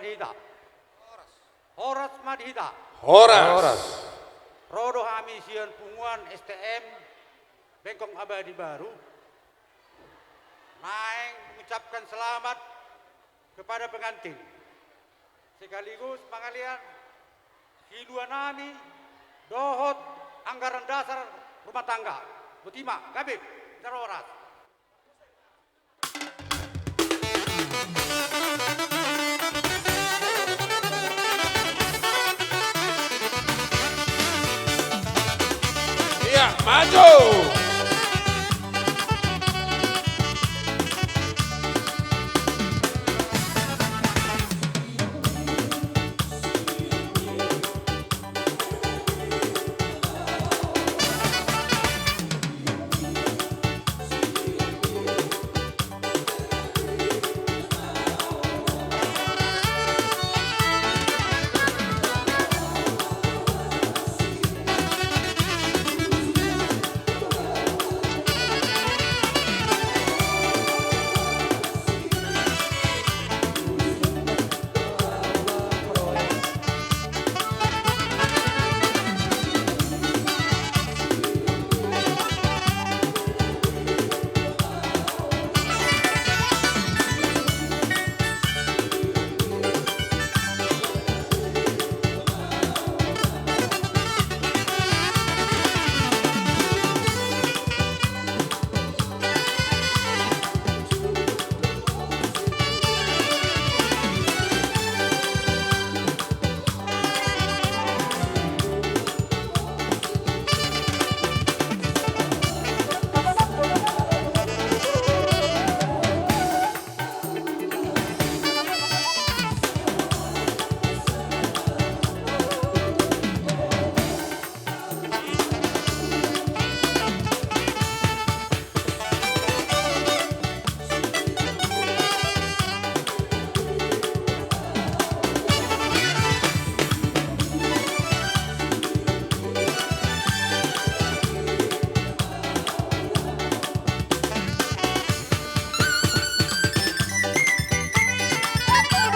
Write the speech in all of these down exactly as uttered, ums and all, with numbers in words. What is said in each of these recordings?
hita. Horas ma di hita. Horas. Ro do hami sian punguan S T M Bengkong Abadi Baru naeng mengucapkan selamat kepada pengantin sekaligus pangalean silua nami dohot anggaran dasar rumah tangga. Boti ma, gabe, hita ro horas. Iya, maju.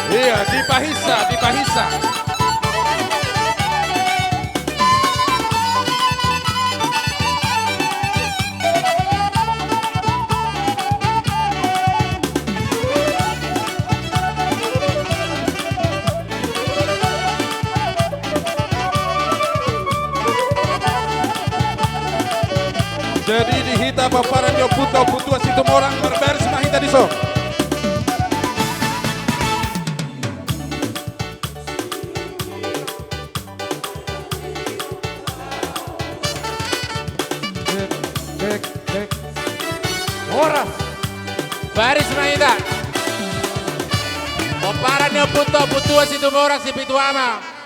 Iya, dipahinsa, dipahinsa. Jadi di hita pomparan ni ompunta, Ompu Tuan Situmorang, marbaris ma hita dison. Cek, cek, cek. Horas. Baris ma hita. Pomparan ni ompunta, Ompu Tuan Situmorang, Sipitu Ama.